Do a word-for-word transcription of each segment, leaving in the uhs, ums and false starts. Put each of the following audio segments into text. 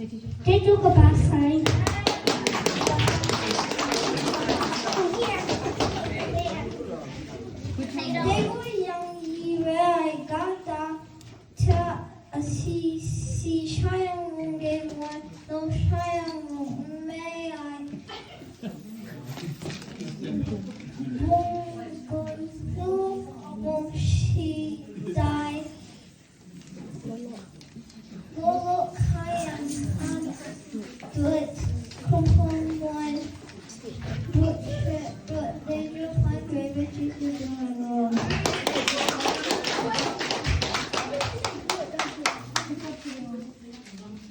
Chyeju kaba sai. Dai gaw yang yi rai ai ga ta, hta asi si sha yang mung ge mu ai, law sha yang mung n me ai. Mung gun lu mung shi dai. Law law hkai yang hkan dut, hkrung hkrung moi, dut hpe dut, dai re hpan rai bai chyeju dum ai law.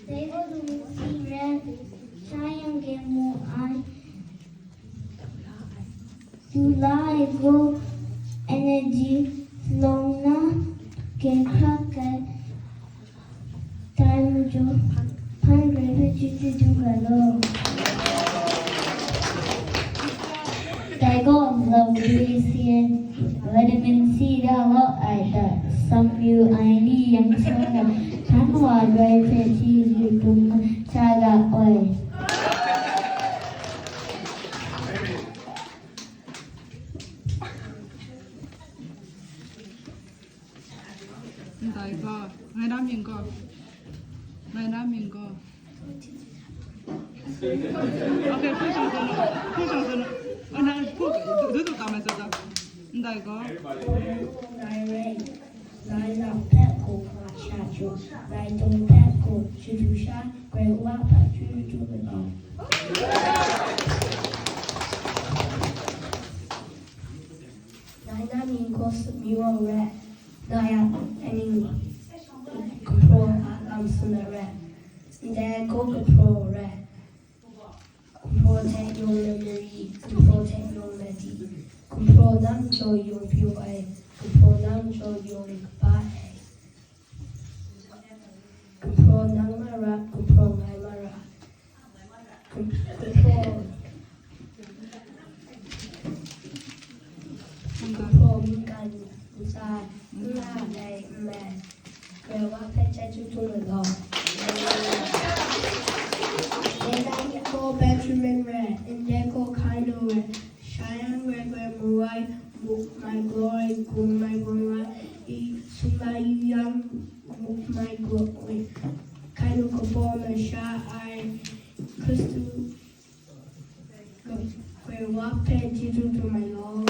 Dai gaw lu si rai, sha yang ge mu ai. July gaw energy long na, gen hkrak ai, tai majaw hpan rai hpe chyeju dum ga law. Dai gaw, long dwi si ai, vitamin C da law ai da, sam yu ai ni yang sawng na, htan wa rai hpe chyeju dum ai, cha ga oi. Ndai gaw, ngai na mying gaw, ngai na mying gaw. Okay, hpung shang tsun, hpung shang tsun. Oh, nang hpung, du, du, du, ka mai sa sa. Ndai gaw. Ngai rai. Lai lam hpe hku hkra sha jaw, lai dung hpe hku shadu sha, Karai Wa hpe chyeju dum ai gaw. Ngai na mying gaw Sut Myu Wang rai, ngai a amying gumhpraw a lam tsun ai rai, ndai gaw gumhpraw rai. Gumhpraw hte yawng na mari, gumhpraw hte yawng na di, gumhpraw na majaw yawng pyaw ai, gumhpraw na majaw yawng kaba ai. Gumhpraw nang mara, gumhpraw ngai mara. Gum-, gumhpraw, gumhpraw mungkan ntsa n la ai n mai. Karai Wa hpe chyeju dum ai gaw. Ndai gaw Benjamin rai, ndai gaw Kainu rai, sha yang rai rai mu ai, muk mai gaw ai, gun mai gaw ai, i, sumla yu yang muk mai gaw ai, Kainu kabaw masha ai, Hkristu Karai Wa hpe chyeju dum ai law.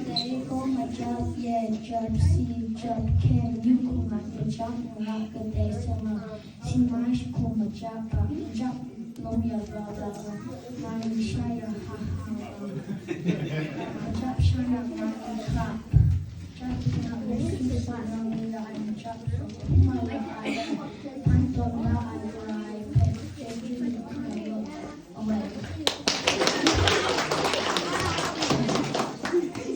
Ndai gaw majap ye, jap si, jap hkyen, yu hku ngat majap, mara kadai sa nga, si mai shi hku majap, ba majap, lawm ya ra ra ra, ngai sha ya ha ha ra. Majap sha na ngai hkrap. Jap na ngai su sa na ngai ya ai majap, hkrum ai ya ai. Hpan tawn da ai wa ai hpe, chyeju myit hkra law, awai.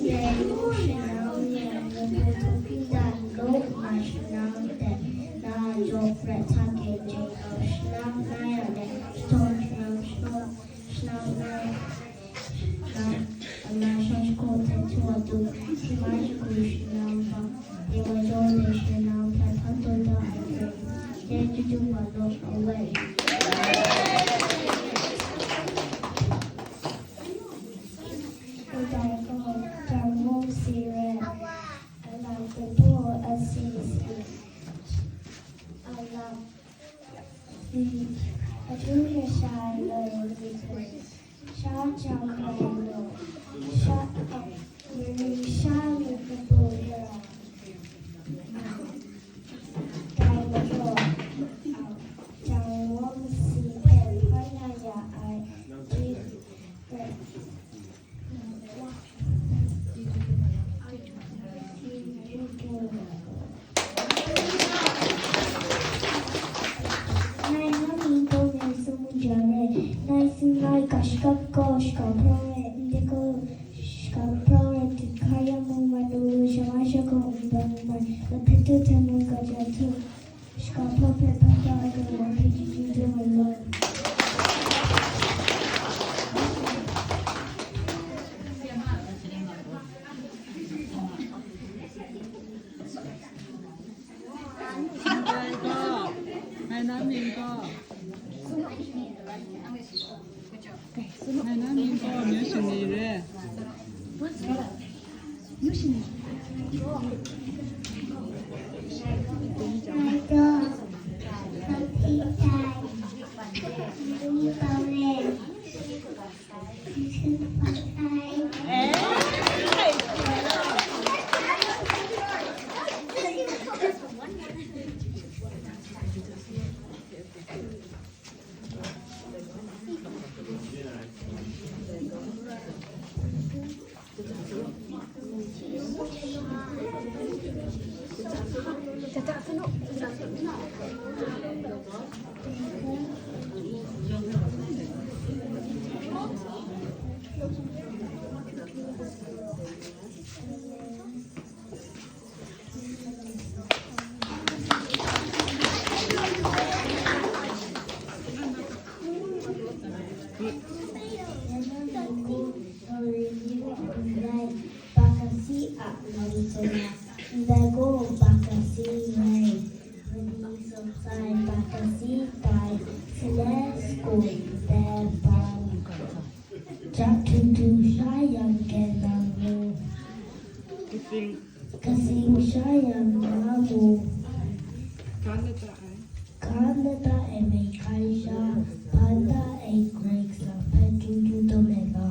Ndai gaw shanau ni a lamu hpung dan law nna shanau de, na jaw prat hta kyen chye kau, shanau na ya le, shadawn shanau, shadawn shanau na, na, na shawng shakaw hte htu a tu, si mai shagu shanau hpa, Dai wa jaw ai shanau hpe hpan tawn da ai hpe, chyeju wa law, awai. Kadai gaw, Jang Mung Si Rai, a lam Kadu Asi Si, a lam, mm, a htu hkra sha ai law, Sha jang rai law, sha, mari sha myit kadu gara. Dai majaw, jang wawng si hpe hpan na ya ai, Ngai na mying gaw Ngai Sung Mung Ja rai. Ngai tsun ai ga shagap gaw shakap hpraw ai, ndai gaw shakap hpraw ai, dut hkai yang mung mat u, shamai shagawng nbawng n mai, lahpet tu hte mung gaja htu, shakap hpraw hpe hpan da ai gaw, wa hpe chyeju dum ai gaw. Nang mying gaw? Ngai nang mying gaw Myo Shani re. Pakasi a lam sona, Bego pakasi rai, Mani Sosai pakasi tai, Celeste Kun Bebang. Jatutu shayang kenang mu. Kasing. Kasing shayang na mu. Kan na ta ai. Kan na ta ai mai kai sha, ban ta ai Grace a pet tu tu tu me ba.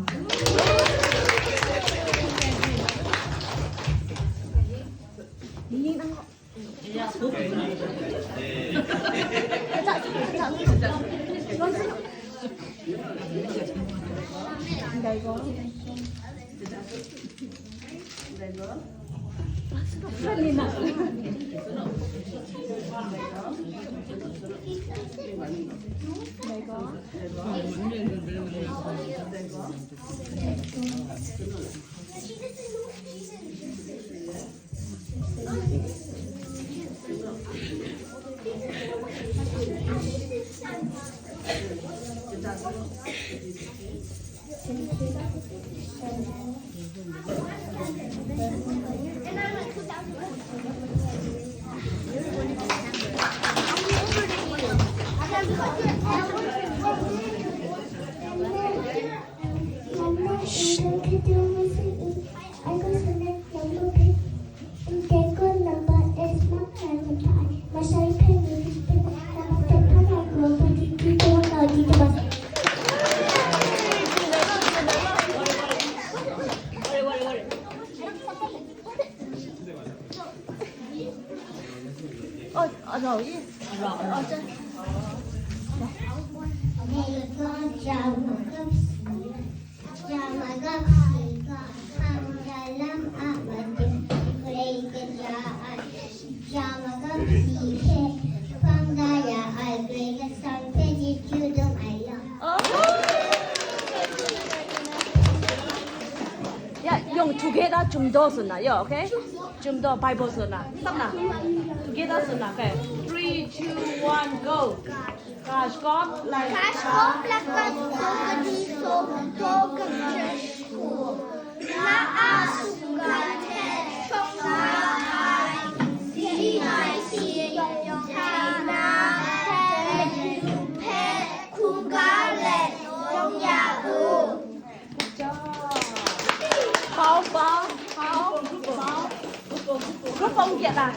Ya, yung together jumdo suna, yo, okay? Jumdo Bible suna. Stop na. Together suna, okay? Three, two, one, go. Kashkop, like, kashkop, like, kashkop, kashkop, kashkop, kashkop, kashkop, na a sungga hte shawng nga ai, si ngai si, htai na hte hpe hkungga let yawng ya u. Good job. Pau, pau, pau, pau. Group pau kya ta?